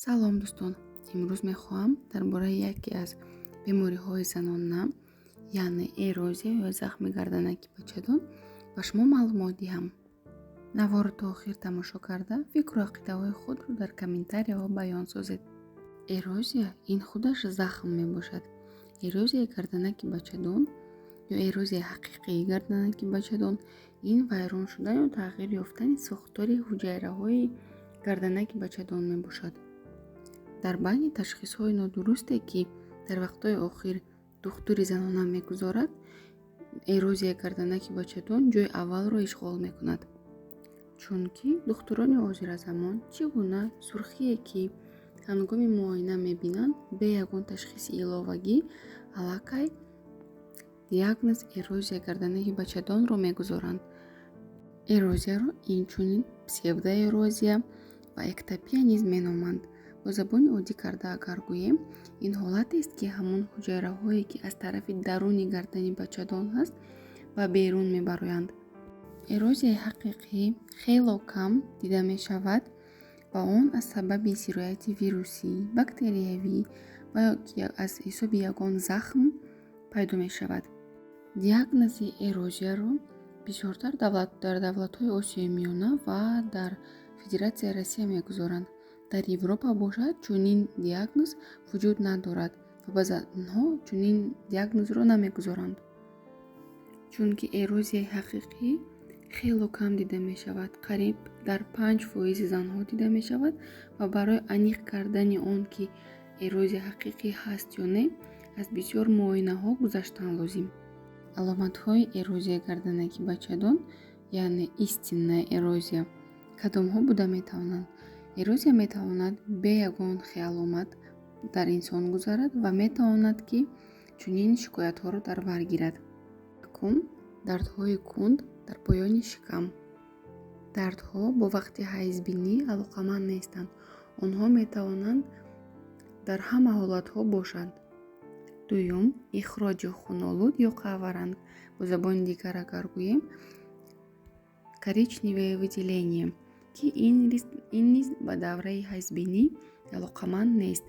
Салом, дӯстон! Имрӯз мехоҳам дар бораи яке аз бемориҳои занона, яъне эрозия ё захми гарданаки бачадон, ба шумо маълумот диҳам. Наворро то охир тамошо карда, фикру ақидаҳои худро дар комментарияҳо баён созед. Эрозия ин худаш захм мебошад. Эрозияи гарданаки бачадон ё эрозияи ҳақиқии гарданаки бачадон ин вайрон шудан ё тағйир ёфтани сохтори ҳуҷайраҳои гарданаки бачадон мебошад. Дар байни ташхисҳои нодурусте, ки дар вақтҳои охир духтури занона мегузорад, эрозияи гарданаки бачадон ҷои аввалро ишғол мекунад, чунки духтурони ҳозиразамон чӣ гуна сурхие, ки ҳангоми муоина мебинанд, бе ягон ташхиси иловагӣ аллакай диагноз эрозия гарданаки бачадонро мегузоранд. Эрозияро инчунин псевдоэрозия ва эктопия низ меноманд. Бо забони оддӣ карда агар гӯем, ин ҳолатест, ки ҳамон ҳуҷайраҳое, ки аз тарафи даруни гардани бачадон ҳаст, ба берун мебароянд. Эрозияи ҳақиқӣ хело кам дида мешавад ва он аз сабаби сирояти вирусӣ, бактериявӣ ва ё ки аз ҳисоби ягон захм пайдо мешавад. Диагнози эрозияро бисёртар дар давлатҳои Осиёи Миёна ва дар Федератсияи Россия мегузоранд. Дар Европа бошад, чунин диагноз вуҷуд надорад ва ба занҳо чунин диагнозро намегузоранд, чунки эрозияи ҳақиқӣ хело кам дида мешавад, қариб дар 5 фоизи занҳо дида мешавад ва барои аниқ кардани он, ки эрозия ҳақиқӣ ҳаст ё не, аз бисёр муоинаҳо гузаштан лозим. Аломатҳои эрозияи гарданаки бачадон, яъне истинная эрозия, кадомҳо буда метавонанд? Эрозия метавонад бе ягон аломат дар инсон гузарад ва метавонад, ки чунин шикоятҳоро дар бар гирад: якум, дардҳои кунд дар поёни шикам. Дардҳо бо вақти ҳайзбинӣ алоқаманд нестанд, онҳо метавонанд дар ҳама ҳолатҳо бошанд. Дуюм, ихроҷи хунолуд ё қаҳваранг, бо забони дигар агар гӯем, коричневое выделение, ки ин низ ба давраи ҳайзбинӣ алоқаманд нест,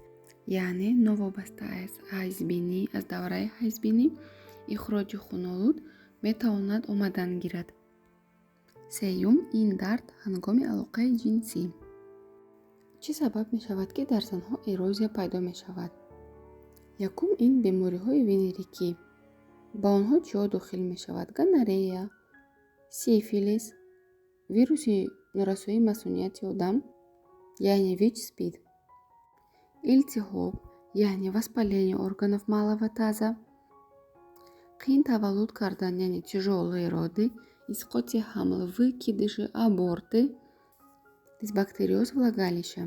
яъне новобаста аз ҳайзбинӣ, аз давраи ҳайзбинӣ ихроҷи хунолуд метавонад омадан гирад. Сеюм, ин дард ҳангоми алоқаи ҷинсӣ. Чӣ сабаб мешавад, ки дар занҳо эрозия пайдо мешавад? Якум, ин бемориҳои венерикӣ. Ба онҳо чиҳо дохил мешавад? Гонорея, сифилис, вируси норасоии масунияти одам, яъне ВИЧ, СПИД, илтиҳоб, яъне воспаление органов малого таза, қиин таваллуд кардан, яъне тяжёлые роды, исқоти ҳамл, выкидыши, аборты, дисбактериоз влагалища.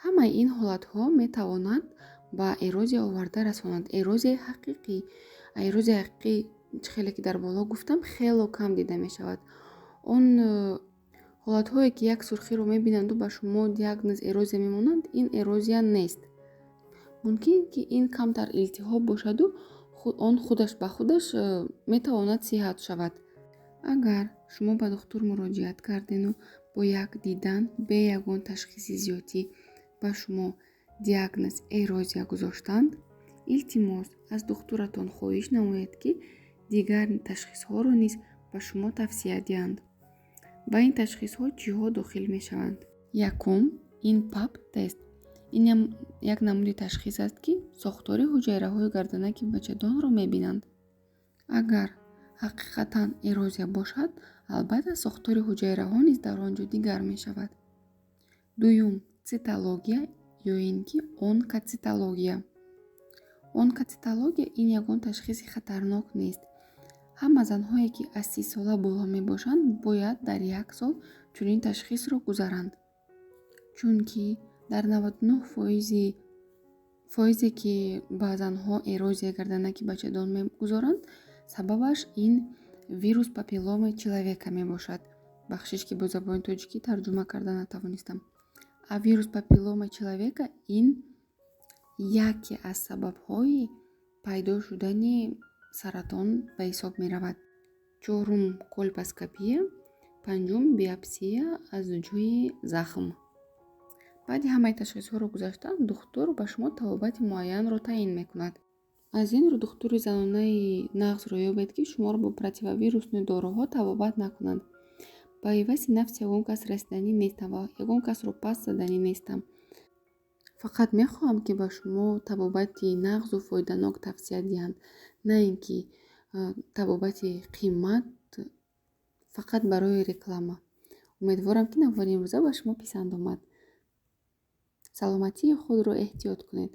Ҳамаи ин ҳолатҳо метавонанд ба эрозия оварда расонанд. Эрозияи ҳақиқӣ, эрозияи ҳақиқӣ, чӣ хеле ки дар боло гуфтам, хело кам дида мешавад. Он ҳолатҳое, ки як сурхиро мебинанду ба шумо диагноз эрозия мемонанд, ин эрозия нест. Мумкин, ки ин камтар илтиҳоб бошаду он худаш ба худаш метавонад сиҳат шавад. Агар шумо ба духтур муроҷиат кардену бо як дидан, бе ягон ташхиси зиёдӣ, ба шумо диагноз эрозия гузоштанд, илтимос, аз духтуратон хоҳиш намоед, ки дигар ташхисҳоро низ ба шумо тавсия диҳанд. Ба ин ташхисҳо чиҳо дохил мешаванд? Якум, ин ПАП тест. Ин як намуди ташхис аст, ки сохтори ҳуҷайраҳои гарданаки бачадонро мебинанд. Агар ҳақиқатан эрозия бошад, албатта, сохтори ҳуҷайраҳо низ дар он ҷо дигар мешавад. Дуюм, цитология ё ин ки онкоцитология. Онкоцитология ин ягон ташхиси хатарнок нест. Ҳама занҳое, ки аз 30 сола боло мебошанд, бояд дар як сол чунин ташхисро гузаранд, чунки дар 99 фоизе, ки ба занҳо эрозия гарданаки бачадон мегузоранд, сабабаш ин вирус папилломы человека мебошад. Бахшиш, ки бо забони тоҷикӣ тарҷума карда натавонистам. А вирус папилломы человека ин яке аз сабабҳои пайдо шудани саратон ба ҳисоб меравад. Чорум, кольпоскопия. Панҷум, биопсия аз ҷойи захм. Баъди ҳамаи ташхисҳоро гузаштан, духтур ба шумо табобати муайянро таъин мекунад. Аз ин рӯ духтури занонаи нағзро ёбед, ки шуморо бо противовирусный доруҳо табобат накунанд. Ба ивази нафси ягон кас расиданӣ нестам ва ягон касро паст заданӣ нестам. Фақат мехоҳам, ки ба шумо табобати нағзу фоиданок тавсия диҳанд, на ин ки табобати қимат фақат барои реклама. Умедворам, ки навори имрӯза ба шумо писанд омад. Саломатии худро эҳтиёт кунед.